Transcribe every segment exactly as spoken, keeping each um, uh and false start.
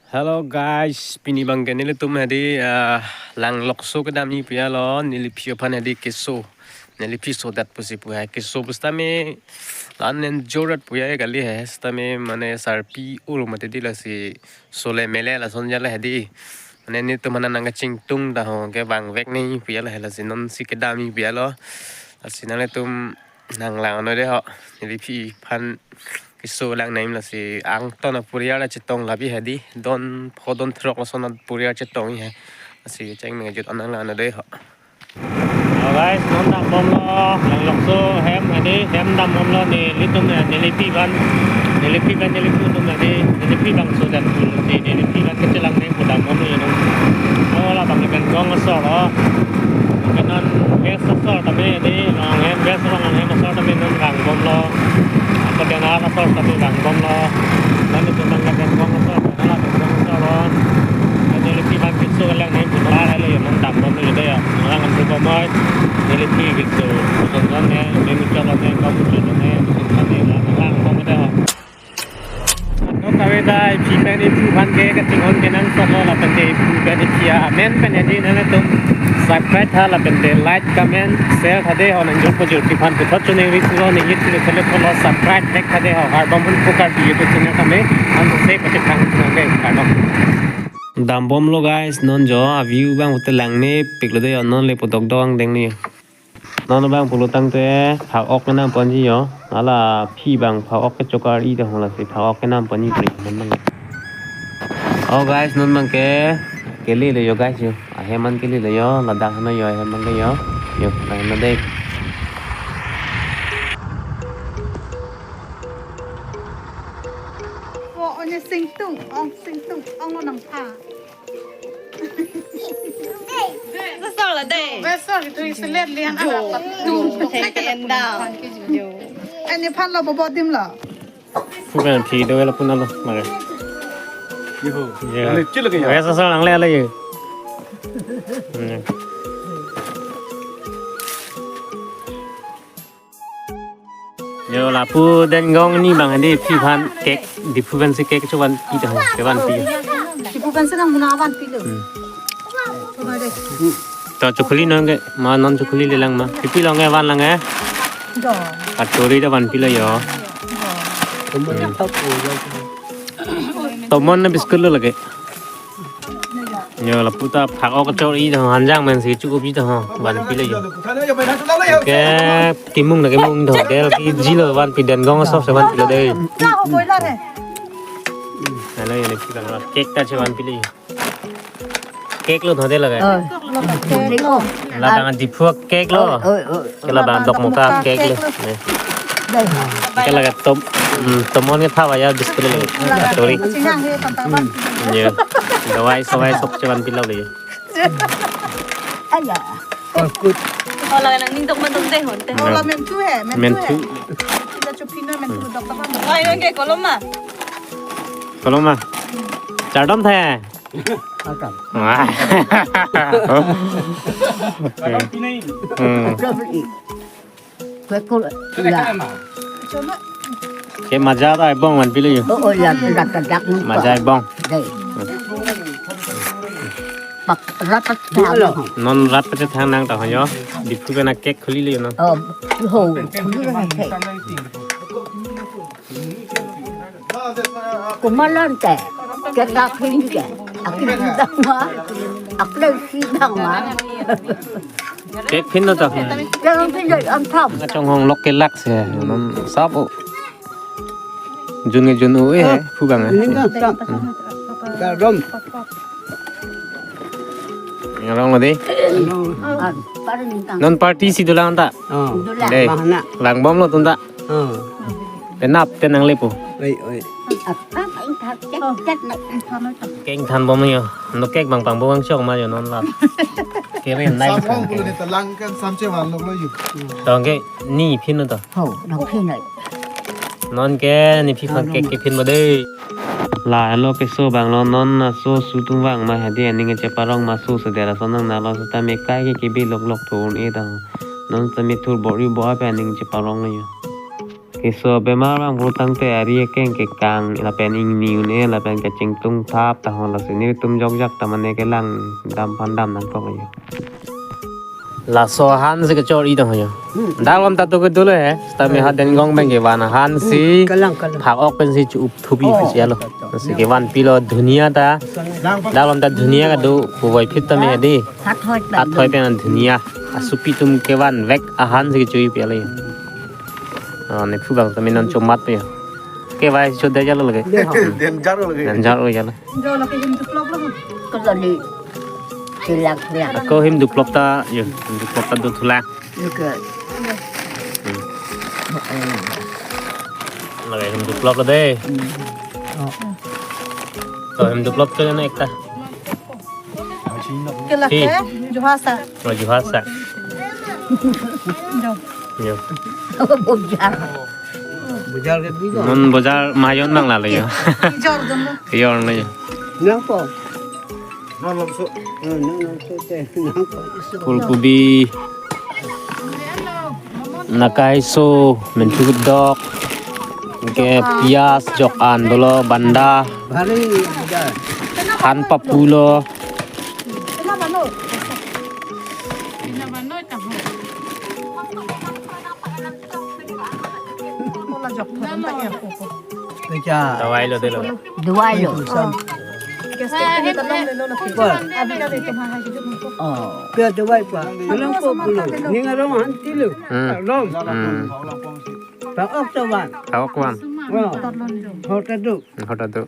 Hello guys, pini abangke nelitum hedi, ah, langlokso kedamji pu ya lo, neliphi aphan hedi keso, neliphi sodet pusi pu hai. Keso pusitame la-an nen jorat pu ya kali hai, sitame mane sarpi ur mate di lasi sole mele lason jala hedi. Mane nelitum aphan nangkachingtung ta ho, kevangvek nangji pu ya lo hai, lasi nonsi kedamji pu ya lo. Lasi nanglitum nanglang noi de ho. Neliphi aphan keso lang nangji lasi angton apuriar chetong labi hedi. Don pho don throk lason apuriar chetongji hai. Lasi cheng nang jut nanglang noi de ho. Oh guys, non dambomlo, langlokso hem hedi, hem dambomlo, nelitum, eh, neliphi aphan, neliphi aphan, neliphu atum hedi, neliphi abang sodet pusi, neliphi aphan kechelang nangji pu dambomlo yo non. Oh, labang pen gong asor lo. Ke non best asor tame hedi, Rong Anghem best, Rong Anghem asor tame non vangbomlo. Ako dia nara asor tame vangbomlo. Non itu nang lapen gong asor, nang lapen gong asor lo. Neliphi abang keso kelang nangji pu nara lo yo, non dambomlo yo de yo. Nang amru bomoi. Neliphi keso. Son son ne, menu cholo ne, kamu cholo ne, son son ne, nang vangbom de yo. Anok kave ta iphi pen iphu aphan ke kachinghon kenangsot lo lapen ke iphu pen iphi amen pen hedi nanglitum subscribe tha lapen ke like, comment, share tha de ho, nangjor pajor aphan puthot choningri thulo, ningit thulo, thulo, thulo, subscribe thek tha de ho, Harbamphun Pukar YouTube channel tame, anso se pachethang chunang de, kardom. Dambomlo guys, non jo, a view abang pute langnepiklo de yo, non le podok dok angdeng ni. Non abang pulo tangte phak-ok kenam ponji yo. Ala phi abang phak-ok kechokar-i ta ho lasi phak-ok kenam ponji pri non abang. Oh guys, non abangke kelelo yo guys yo. Ahem an kelelo yo. Ladak hana yo ahem abangke yo. Yo, ladak hana de. Oh, onye singtung, ong singtung, ong lo nangpha. Besar lah deh. Besar gitu, iselet lian. Jo. Anak. Jo. Take it and down. Jo. Ini aphan lo bobo adim lo. Bukan, phi do lo pun lo, mare. Yo. Yo. Ini cil lagi ya? Besar, besar, ang le, le, yo. Hmm. Yo, lapu Dengong ni abang hedi phi aphan cake, Diphu pensi cake chovan pi ta, chovan pi. Diphu pensi nang muna vanpilo. Hmm. Choba de. To chokhuli nang ke, ma non chokhuli le lang ma. Pipi long ke van lang ke? Do. Kachori ta vanpilo yo. Do. Tomon na biscuit lo lake. Yo, lapu ta phak-ok kachor-i ta, hanjang men si chukup-i ta, vanpilo yo. Ke kimung na kimung ta, del kiji lo vanpi, Dengong asor si vanpilo de. Hello, yo, le kita cake ta si vanpilo yo. Cake lo thode lake. Oh, cake lo. Labang Diphu cake lo. Oh, oh, oh. Ke labang Dokmoka cake lo. Ne. Dai. Ke lake tom, hmm, tomon ke thawa ya biscuit lo. Sorry. Sinang he tanta. Hmm. Yo. Dawai sawai sok si vanpilo le. Aya. Kut. Oh, lake nang ning tok man tok de hon te. Oh, la menthu he, menthu he. Menthu. Kita chupina menthu dok tapa. Ai, oke, koloma. Koloma. Chardom the. Akan. Wah. Hmm. Kekul, ya. Ke maja ta ebong vanpilo yo. Oh, oh, ya, dak, dak, dak, muka. Maja ebong. Dei. Pak, rapat. Dulu. Talo. Non rat pachethang nang ta ho yo. Diphu pen a cake khuli le yo non. Oh, ho, khuli le cake. Komat lo te, keta phin ke, akli dang ma, akli si dang ma. Cake phin lo to. Cake phin lo, am tham. Kachonghong lok kelak si, non sap o. Jun ke jun o eh, phu abang eh. Ini kan sap. Hmm. Kardom. Ngarong lo de. Ah, parang ningkang. Non party si dolang ta. Oh. Dolang. De. Mahana. Vangbomlo tum ta. Oh. Penap te nanglepo. Oi, oi. Apa, apa, ingkar, cek, cek, nak. Cake thanbom yo. No cake abang pangbo abang chok ma yo non la. Keren nai. Sam rong bulu ni ta lang kan sam chevan lok lo yo. To ke ni phin lo to. Ho, nang phin lo. Non ke nephi aphan cake kephin ma de. La helo keso abang lo non aso su tung vang ma hedi aning cheparong ma su seder ason nang nalo seta me kai ke kebi lok lok thun e ta. Non seta me thur bor-i bo ape aning cheparong lo yo. Keso bemar abang pulotangte ari akeng kekang, lapen ingni un-e, lapen kechingtung thap tahon, lasi nelitum jokjak ta mane kelang dam aphan dam nangkok yo. Laso ahan si kechor-i tang yo. Dak lam ta tu kedo lo he. Sitame ha Dengong abang kevan ahan si. Kalang, kalang. Phak-ok pensi chu-up thupi Oh. pensi alo. Si kevan pilo dhunia ta. Dak lam ta dhunia kedo puvoiphit tame hedi. Hathoi pen. Hathoi pen dhunia. Asupi atum kevanvek ahan si kecho-i pi alo. Oh, nephu abang tame non chomat pe yo. Kevai chodai jalo lake. Danger lake. Danger lake jalo. Jo lake him duplok lo. Ko jali. Tilak, tilak. Ako him duplok ta, yo, him duplok ta do thulak. Oke. Hmm. Lake him duplok lo de. Hmm. To him duplok cho na ekta. Ke lake, Hi. Juhasa. Oh, juhasa. Jo. Yo. Bojar. Bojar ke bigo. Non bojar mayon nang lalo yo. Jor dum. Yor na yo. Nangpo. Nang lomso. Eh, nang lomso te. Nangpo. Phulkobi. Nakai so, menchuk dok. Ke pias, jok an dolo, banda. Bhari bojar. Han papu lo. Becha. Dawai lo de lo. Dawai lo. Sam. Oh. Pia dawai pa. Alang po pulo. Ning arong han tilo. Hmm. Long. Hmm. Phak-ok ta van. Phak-ok van. Oh. Hota do. Hota do.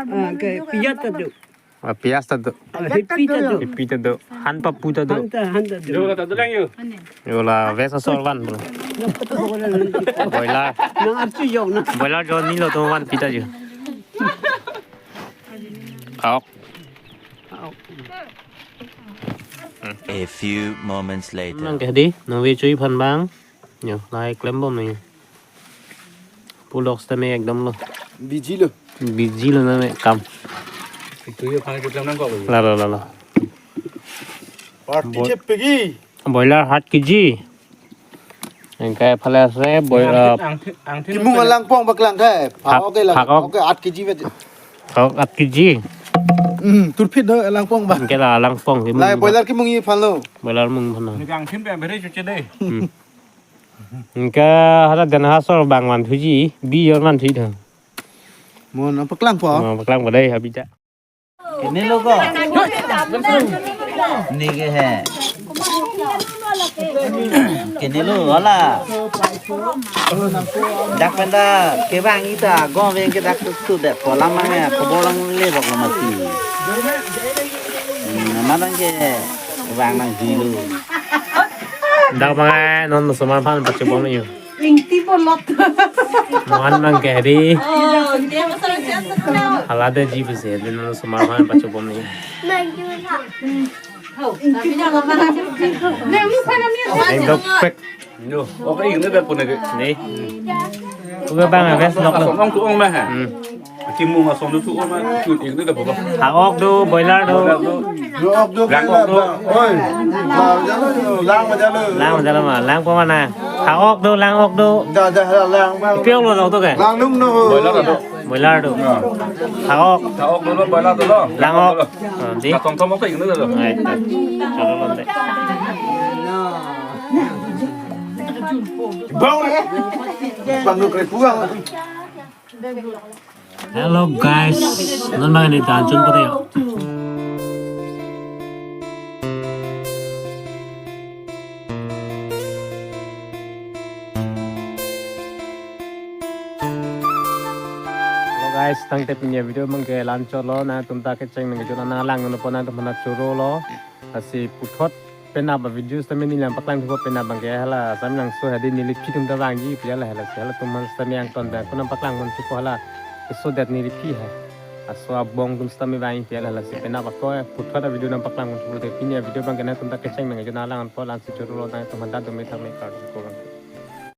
Ah, ke pijat ta do. Ah, pias ta do. Ah, hipi ta do. Hipi ta do. Han papu ta do. Han ta, han ta do. Jo la ta do lang yo. Yo la ves asor van bro. Boiler. Nang archu jok na. Boiler jo ni lo to van pita jo. Aok. A few moments later. Nang ke di, nang ve chui phan bang. Yo, lai klem bom ni. Puloks tame ekdom lo. Busy lo. Busy lo name kam. Itu yo khang klem nangkok. La la la la. Party Bo- chep pegi. Boiler hat kg. Engkai phale ase boi- Ang- uh, ang- ang- Kimung alang pong bak lang kai. Phak- Phak-ok lang. Phak-ok. Oke, hat kg vet. Phak-ok hat kg. Hmm, turphit do alang pong bak. Engke la alang pong kimung. Lai boiler kimung i phan lo. Boiler mung phan lo. Ni kang thin pe bere chuche de. Hmm. Engke hala den ha sor bang van thuji, bi yor van thuji thang. Mo na paklang po. Mo paklang po dei habija. Kene lo ko. Ni ke he. Kene lo wala. Dak penta kevang ita gong veng ke dak tu tu dak kolam mang ya kobor lang le bak lo mati. Hmm, mana ke vang nang dilo. Dak bang ai non sumar phan pachubom ni yo. Ingti bolot. Mohan mang kehri. Oh, dia pasal dia tu. Hala de ji bese de non sumar phan pachubom ni. Ingti bolot. Nang lu phan ni. Ekdom pek. Yo, oke, ini dah punya ke. Ni. Oke bang, bes nok lo. Asong tu ong mah. Hmm. Kimung asong tu ong mah. Ini dah apa? Phak-ok do, boiler do. Boiler do. Lang-ok do. Oi. Lang ma jalo, lang ma jalo. Lang ma jalo ma, lang pon ma na. Phak-ok do, lang-ok do. Dah, dah, lang, lang. Piok lo nok tu ke? Lang nung no. Boiler do. Boiler do. Ya. Phak-ok. Phak-ok do, boiler do. Lang-ok. Ah, di. Asong tu mau ke ini dah. Ai, ta. Chalo lo de. Bang, eh. Bang, lu kre puang. Hello guys, non bang ni ta chun pade yo. Hello guys, tangte pini avideo bang ke la-an chot lo, nangtum ta kecheng nang kejut nang lang nang pon nangtum aphan choro lo. Lasi puthot penap avideo sitame neli nangpaklang thupo, penap bang ke hala samnang so hadi neli phi atum ta vangji pi hala, hala si halatum aphan sitame angton bang ko nangpaklang pon thupo hala. Keso det neli phi ha. Laso abong atum sitame vangji pi hala, lasi penap ako puthot avideo nangpaklang pon thupo de, pini avideo bang ke nangtum ta kecheng nang kejut nang lang nang pon, la-an si choro lo, nangtum aphan ta dome thame kardom ko bang.